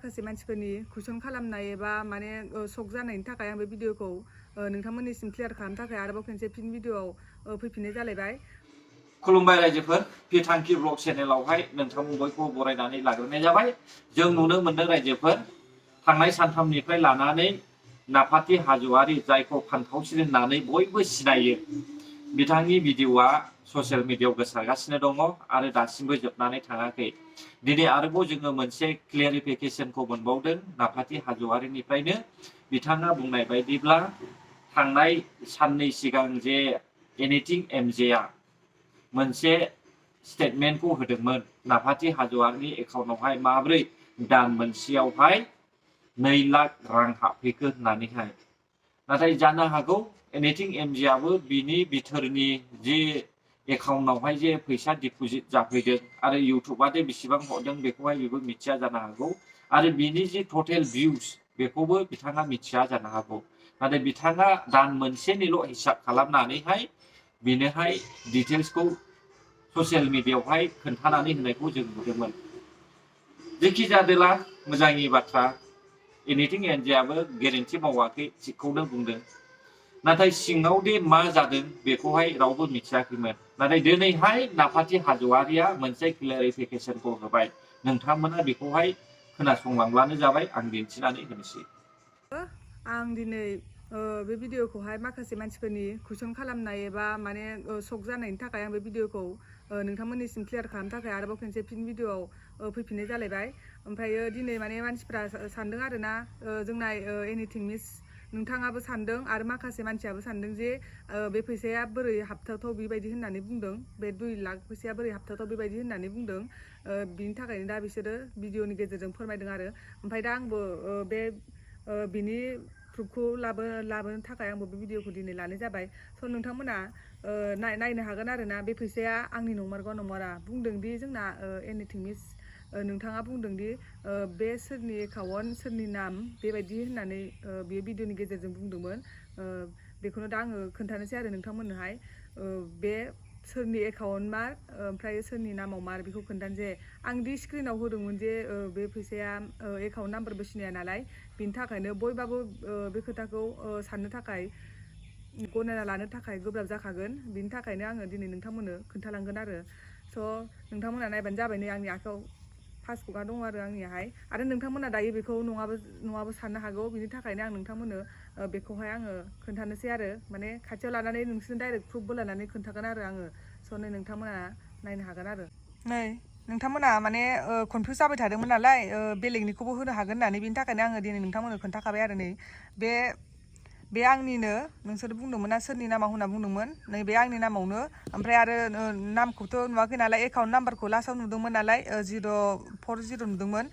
माखासे मानसिफोरनि कुइसन खालामनाय एबा माने शक जानायनि थाखाय आं बे भिडिअखौ नोंथांमोननिसिम क्लियार खालामनो थाखाय आरोबाव खनसे फिन भिडिअआव फैफिननाय जालायबाय। खुलुमबाय रायजोफोर, बिथांखि ब्लग चेनेलावहाय नोंथांमोन बयखौबो बरायनानै लाग्रोनाय जाबाय। जों नुनो मोनदों रायजोफोर, थांनाय सानथामनिफ्राय लानानै नाफाथि हाज'वारि जायखौ फान्थावसिन होननानै बयबो सिनायो, बिथांनि भिडिअआ ससियेल मिडियायाव गोसारगासिनो दङ आरो दासिमबो जोबनानै थाङाखै। दिनै आरोबाव जोङो मोनसे क्लियारिफिकेसनखौ मोनबावदों नाफाथि हाज'वारिनिफ्रायनो। बिथाङा बुंनाय बायदिब्ला थांनाय साननै सिगां जे एनिथिं एमजेआ मोनसे स्टेटमेन्टखौ होदोंमोन नाफाथि हाज'वारिनि एकाउन्टआवहाय माब्रै दान मोनसेयावहाय 2 लाख रां हाबफैखो होननानैहाय। नाथाय जानो हागौ एनिथिं एमजेआबो बिनि बिथोरनि जे एकाउन्टआवहाय जे फैसा डिप'जिट जाफैदों आरो इउटुबा दे बेसेबां हरदों बेखौहाय बेबो मिथिया जानो हागौ, आरो बिनि जे टटेल भिउस बेखौबो बिथाङा मिथिया जानो हागौ। नाथाय बिथाङा दान मोनसेनिल' हिसाब खालामनानैहाय बेनोहाय डिटेल्सखौ ससियेल मिडियायावहाय खोन्थानानै होनायखौ जों नुदोंमोन। जेखि जादोला मोजांनि बाथ्रा, एनिथिं एमजेआबो गेरेन्टि मावाखै, थिगखौनो बुंदों। नाथाय सिङाव दे मा जादों बेखौहाय रावबो मिथियाखैमोन। नाथाय दिनैहाय नाफाथि हाज'वारिया मोनसे क्लियारिफिकेसनखौ होबाय। नोंथांमोना बेखौहाय खोनासंलांब्लानो जाबाय, आं दिन्थिनानै होनोसै। आं दिनै बे भिडिअखौहाय माखासे मानसिफोरनि कुइसन खालामनाय एबा माने शक जानायनि थाखाय आं बे भिडिअखौ नोंथांमोननिसिम क्लियार खालामनो थाखाय आरोबाव खनसे फिन भिडिअआव फैफिननाय जालायबाय। ओमफ्रायो दिनै माने मानसिफ्रा सानदों आरोना, जोंना एनिथिं मिस नोंथाङाबो सानदों आरो माखासे मानसियाबो सानदों जे बे फैसाया बोरै हाबथावथाव बेबायदि होननानै बुंदों, बे 2 लाख फैसाया बोरै हाबथावथाव बेबायदि होननानै बुंदों। बिनि थाखायनो दा बिसोरो भिडिअनि गेजेरजों फोरमायदों आरो। ओमफ्राय दा आंबो बे बिनि प्रुफखौ लाबोनो थाखाय आंबो बे भिडिअखौ दिनै लानाय जाबाय। स' नोंथांमोना नायनो हागोन आरोना बे फैसाया आंनि नंमारगौ नंमारा। बुंदोंदि जोंना एनिथिं मिस नोंथाङा बुंदोंदि बे सोरनि एकाउन्ट सोरनि नाम बेबायदि होननानै बे भिडिअनि गेजेरजों बुंदोंमोन। बेखौनो दा आङो खोन्थानोसै आरो नोंथांमोननोहाय बे सोरनि एकाउन्ट मार ओमफ्राय सोरनि नामाव मार बेखौ खोन्थानोसै। आं दि स्क्रिनाव होदोंमोन जे बे फैसाया एकाउन्ट नाम्बारबो सिनाया नालाय, बिनि थाखायनो बयबाबो बे खोथाखौ साननो थाखाय गनायना लानो थाखाय गोब्राब जाखागोन। बिनि थाखायनो आङो दिनै नोंथांमोननो खोन्थालांगोन आरो। स' नोंथांमोना नायबानो जाबाय। नै आंनि आखायाव पासबुकआ दङ आरो आंनियाहाय। आरो नोंथांमोना दायो बेखौ नङाबो साननो हागौ, बिनि थाखायनो आं नोंथांमोननो बेखौहाय आङो खोन्थानोसै आरो। माने खाथियाव लानानै नोंसोरनो डाइरेक्ट प्रुफबो लानानै खोन्थागोन आरो आङो। स' नै नोंथांमोना नायनो हागोन आरो। नै नोंथांमोना माने कनफिउस जाबाय थादोंमोन नालाय बेलेगनिखौबो होनो हागोन होननानै, बिनि थाखायनो आङो दिनै नोंथांमोननो खोन्थाखाबाय आरो। नै बे आंनिनो, नोंसोर बुंदोंमोन ना सोरनि नामाव होनना बुंदोंमोन, नै बे आंनि नामावनो। ओमफ्राय आरो नामखौथ' नुवाखै नालाय, एकाउन्ट नाम्बारखौ लास्टाव नुदोंमोन नालाय 040 नुदोंमोन।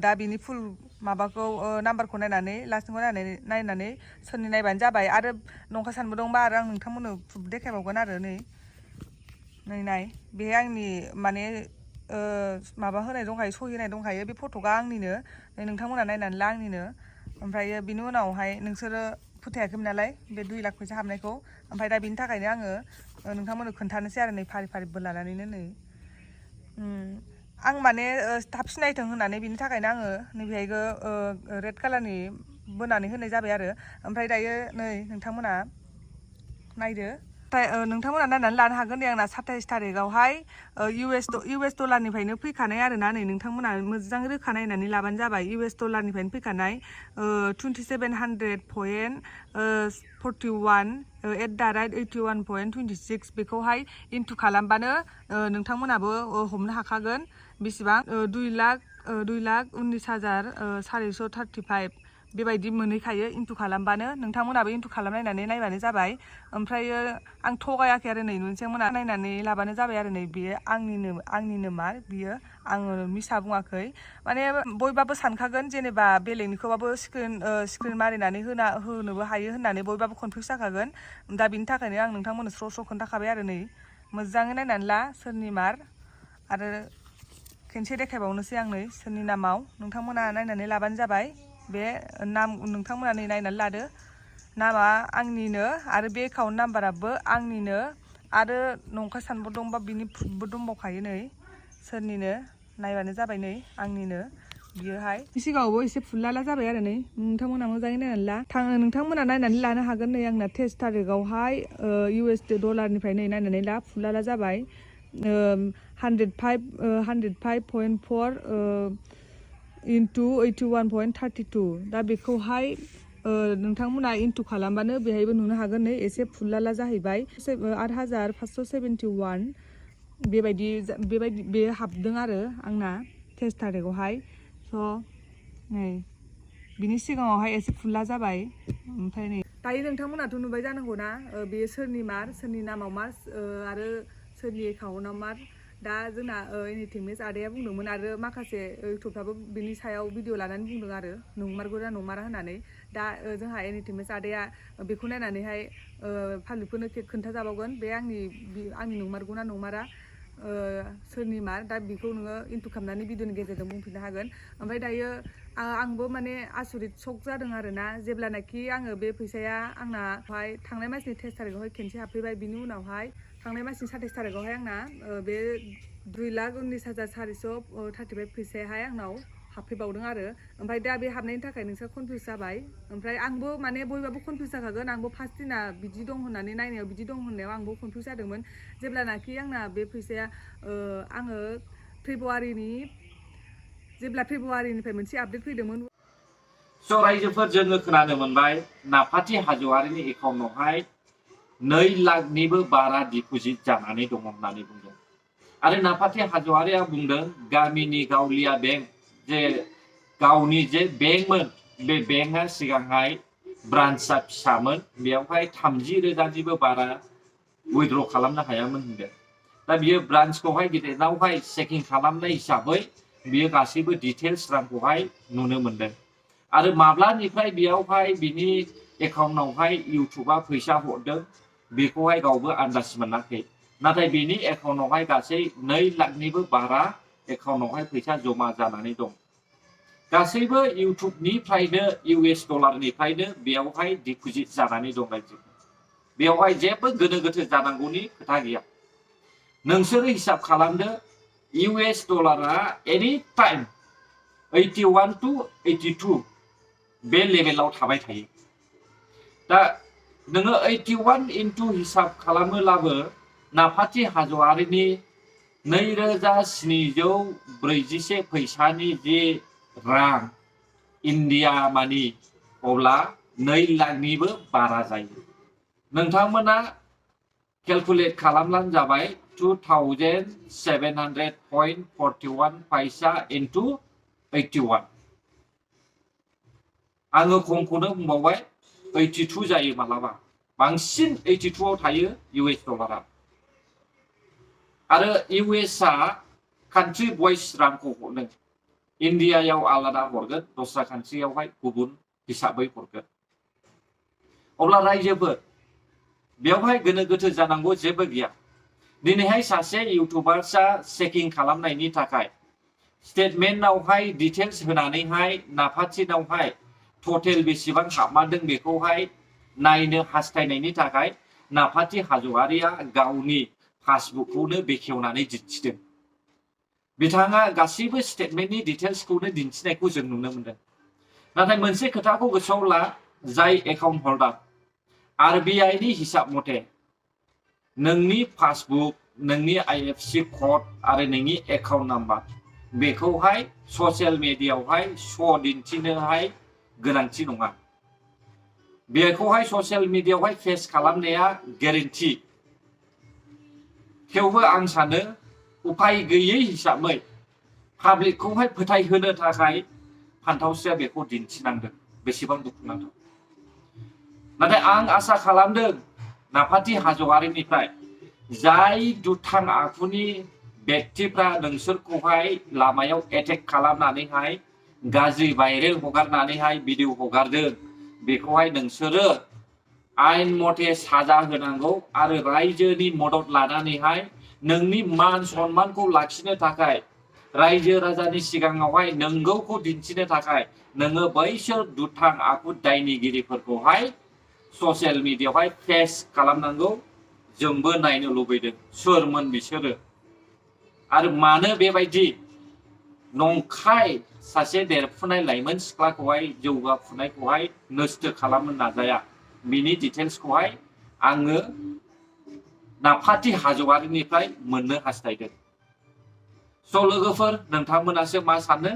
दा बिनि फुल माबाखौ नाम्बारखौ नायनानै लास्टनिखौ नायनानै सोरनि नायबानो जाबाय। आरो नंखाय सानबोदोंबा आरो आं नोंथांमोननो प्रुफ देखायबावगोन आरो। नाय बेहाय आंनि माने माबा होनाय दंखायो, सहि होनाय दंखायो। बे फट'आ आंनिनो, नोंथांमोना नायनानै ला आंनिनो। ओमफ्रायो बिनि उनावहाय नोंसोरो फोथायाखैमोन नालाय बे 2 लाख फैसा हाबनायखौ। ओमफ्राय दा बिनि थाखायनो आङो नोंथांमोननो खोन्थानोसै आरो नै फारि फारि लानानैनो। नै आं माने थाब सिनायथों होननानै बिनि थाखायनो आङो नैबेहायबो रेड कालारनि बोनानै होनाय जाबाय आरो। ओमफ्राय दायो नै नोंथांमोना नायदो, नोंथांमोना नायनानै लानो हागोन। दे आंना 27 थारिखआवहाय इउएस डलारनिफ्रायनो फैखानाय आरोना। नै नोंथांमोना मोजां रोखा नायनानै लाबानो जाबाय। इउएस डलारनिफ्रायनो फैखानाय 2741.41 @81.26 बेखौहाय इन्टु खालामबानो नोंथांमोनाबो हमनो हाखागोन बेसेबां 2,19,435 बेबायदि मोनहैखायो इन्टु खालामबानो। नोंथांमोनाबो इन्टु खालामनायनानै नायबानो जाबाय। ओमफ्रायो आं थगायाखै आरो। नै नोंथांमोना नायनानै लाबानो जाबाय आरो। नै बेयो आंनिनो मार, बियो आङो मिसा बुङाखै। माने बयबाबो सानखागोन जेनेबा बेलेगनिखौबाबो स्क्रिन मारिनानै होनोबो हायो होननानै बयबाबो कनफिउस जाखागोन। दा बिनि थाखायनो आं नोंथांमोननो स्र' खोन्थाखाबाय आरो। नै मोजाङै नायनानै ला सोरनि मार। आरो खेनसे देखायबावनोसै आं नै सोरनि नामाव। नोंथांमोना नायनानै लाबानो जाबाय। बे नोंथांमोना नै नायनानै लादो, नामा आंनिनो आरो बे एकाउन्ट नाम्बाराबो आंनिनो। आरो नंखाय सानबावदोंबा बिनि प्रुफबो दंबावखायो। नै सोरनिनो नायबानो जाबाय। नै आंनिनो बियोहाय सिगाङावबो एसे फुरलाला जाबाय आरो नै नोंथांमोना मोजाङै नायनानै ला नोंथांमोना नायनानै लानो हागोन नै आंना 23 तारिखआवहाय US डलारनिफ्राय नै नायनानै ला फुरलाला जाबाय 105.4 into 81.32 दा बेखौहाय नोंथांमोना इनटु खालामबानो बेहायबो नुनो हागोन नै एसे फुरलाला जाहैबाय 8,571 बेबायदि बे हाबदों आरो आंना 23 तारिखआवहाय स' नै बिनि सिगाङावहाय एसे फुरला जाबाय ओमफ्राय नै दायो नोंथांमोनाथ' नुबाय जानांगौ ना बेयो सोरनि मार सोरनि नामाव मार आरो सोरनि एकाउन्टआव मार दा जोंना एनिथिं मिस आदाया बुंदोंमोन आरो माखासे इउटुबफ्राबो बिनि सायाव भिडिअ लानानै बुंदों आरो नंमारगौ ना नंमारा होननानै दा जोंहा एनिथिं मिस आदाया बेखौ नायनानैहाय फालिफोरनो खोन्थाजाबावगोन बे आंनि नंमारगौ ना नंमारा सोरनि मार दा बेखौ नोङो इनटु खालामनानै भिडिअनि गेजेरजों बुंफिननो हागोन ओमफ्राय दायो आंबो माने आसरित शक जादों आरोना जेब्लानाखि आङो बे फैसाया आंनाहाय थांनाय मासनि 23 तारिखआवहाय खेनसे हाबफैबाय बिनि उनावहाय थांनाय मासनि 27 तारिखआवहाय आंना बे 2,19,435 फैसायाहाय आंनाव हाबफैबावदों आरो ओमफ्राय दा बे हाबनायनि थाखाय नोंसोर कनफिउस जाबाय ओमफ्राय आंबो माने बयबाबो कनफिउस जाखागोन आंबो फार्स्ट दिना बिदि दं होननानै नायनायाव बिदि दं होननायाव आंबो कनफिउस जादोंमोन जेब्लानाखि आंना बे फैसाया आङो जेब्ला फेब्रुवारिनिफ्राय मोनसे आपडेट फैदोंमोन स' रायजोफोर जोङो खोनानो मोनबाय नाफाथि हाज'वारिनि एकाउन्टआवहाय 2 लाखनिबो बारा डिप'जिट जानानै दङ होननानै बुंदों आरो नाफाथि हाज'वारिया बुंदों गामिनि गावलिया बेंक जे गावनि जे बेंकमोन बे बेंकआ सिगांहाय ब्रान्चआ फिसामोन बेयावहाय 30,000निबो बारा उइथड्र खालामनो हायामोन होनदों दा बियो ब्रान्चखौहाय गिदिरावहाय चेकिं खालामनाय हिसाबै बियो गासैबो डिटेल्स रांखौहाय नुनो मोनदों आरो माब्लानिफ्राय बेयावहाय बिनि एकाउन्टआवहाय इउटुबा फैसा हरदों बेखौहाय गावबो आन्दाज मोनाखै नाथाय बिनि एकाउन्टआवहाय गासै 2 लाखनिबो बारा एकाउन्टआवहाय फैसा जमा जानानै दं गासैबो इउटुबनिफ्रायनो US डलारनिफ्रायनो बेयावहाय डिप'जिट जानानै दं रायजो बेयावहाय जेबो गोनो गोथो जानांगौनि खोथा गैया नोंसोरो हिसाब खालामदो US डलारा एनि टाइम 81 to 82 बे लेभेलाव थाबाय थायो दा नोङो 81 इनटु हिसाब खालामोब्लाबो नाफाथि हाज'वारिनि 2,741 फैसानि जे रां इन्डिया मानि अब्ला 2 लाखनिबो बारा जायो नोंथांमोना केलकुलेट खालामब्लानो जाबाय 2,700.41 फैसा इनटु 81 आङो खमखौनो बुंबावबाय 82 जायो मालाबा बांसिन 82 आव थायो US डलारा आरो USA कान्ट्रि वाइज रांखौ हरदों इन्डियायाव आलादा हरगोन दस्रा कान्ट्रियावहाय गुबुन हिसाबै हरगोन अब्ला रायजोफोर बेयावहाय गोनो गोथो जानांगौ जेबो गैया दिनैहाय सासे इउटुबार्सआ चेकिं खालामनायनि थाखाय स्टेटमेन्टआवहाय डिटेल्स होनानैहाय नाफाथिनावहाय टटेल बेसेबां हाबमारदों बेखौहाय नायनो हास्थायनायनि थाखाय नाफाथि हाज'वारिया गावनि पासबुकखौनो बेखेवनानै दिन्थिदों बिथाङा गासैबो स्टेटमेन्टनि डिटेल्सखौनो दिन्थिनायखौ जों नुनो मोनदों नाथाय मोनसे खोथाखौ गोसोआव ला जाय एकाउन्ट हल्डार RBI नि हिसाब मथे नोंनि पासबुक नोंनि IFSC कड आरो नोंनि एकाउन्ट नाम्बार बेखौहाय ससियेल मिडियायावहाय दिन्थिनोहाय गोनांथि नङा बेखौहाय ससियेल मिडियायावहाय फेस खालामनाया गेरेन्टि थेवबो आं सानो उपाय गैयै हिसाबै पाब्लिकखौहाय फोथायहोनो थाखाय फान्थावसिया बेखौ दिन्थिनांदों बेसेबां दुखुनांथाव नाथाय आं आसा खालामदों नाफाथि हाज'वारिनिफ्राय जाय दुथां आखुनि व्यक्तिफ्रा नोंसोरखौहाय लामायाव एटेक खालामनानैहाय गाज्रि भाइरेल हगारनानैहाय भिडिअ हगारदों बेखौहाय नोंसोरो आयेन मथे साजा होनांगौ आरो रायजोनि मदद लानानैहाय नोंनि मान सन्मानखौ लाखिनो थाखाय रायजो राजानि सिगाङावहाय नंगौखौ दिन्थिनो थाखाय नोङो बैसोर दुथां आखु दायनिगिरिफोरखौहाय ससियेल मिडियायावहाय फेस खालामनांगौ जोंबो नायनो लुबैदों सोरमोन बिसोरो आरो मानो बेबायदि नंखाय सासे देरफुनाय लाइमोन सिख्लाखौहाय जौगाफुनायखौहाय नस्थ' खालामनो नाजाया बिनि डिटेल्सखौहाय आङो नाफाथि हाज'वारिनिफ्राय मोननो हास्थायदों। स' लोगोफोर नोंथांमोनासो मा सानो?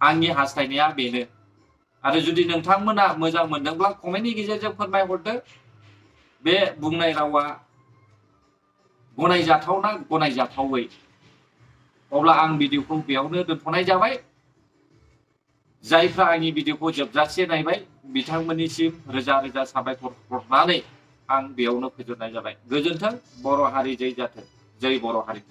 आंनि हास्थायनाया बेनो। आरो जुदि नोंथांमोना मोजां मोनदोंब्ला कमेन्टनि गेजेरजों फोरमायहरदो बे बुंनाय रावा गनायजाथावना गनायजाथावै। अब्ला आं भिडिअखौ बेयावनो दोनथ'नाय जाबाय। जायफ्रा आंनि भिडिअखौ जोबजासे नायबाय बिथांमोननिसिम रोजा रोजा साबायखर हरनानै आं बेयावनो फोजोबनाय जाबाय। गोजोन्थों। बर' हारि जै जाथों। जै बर' हारि।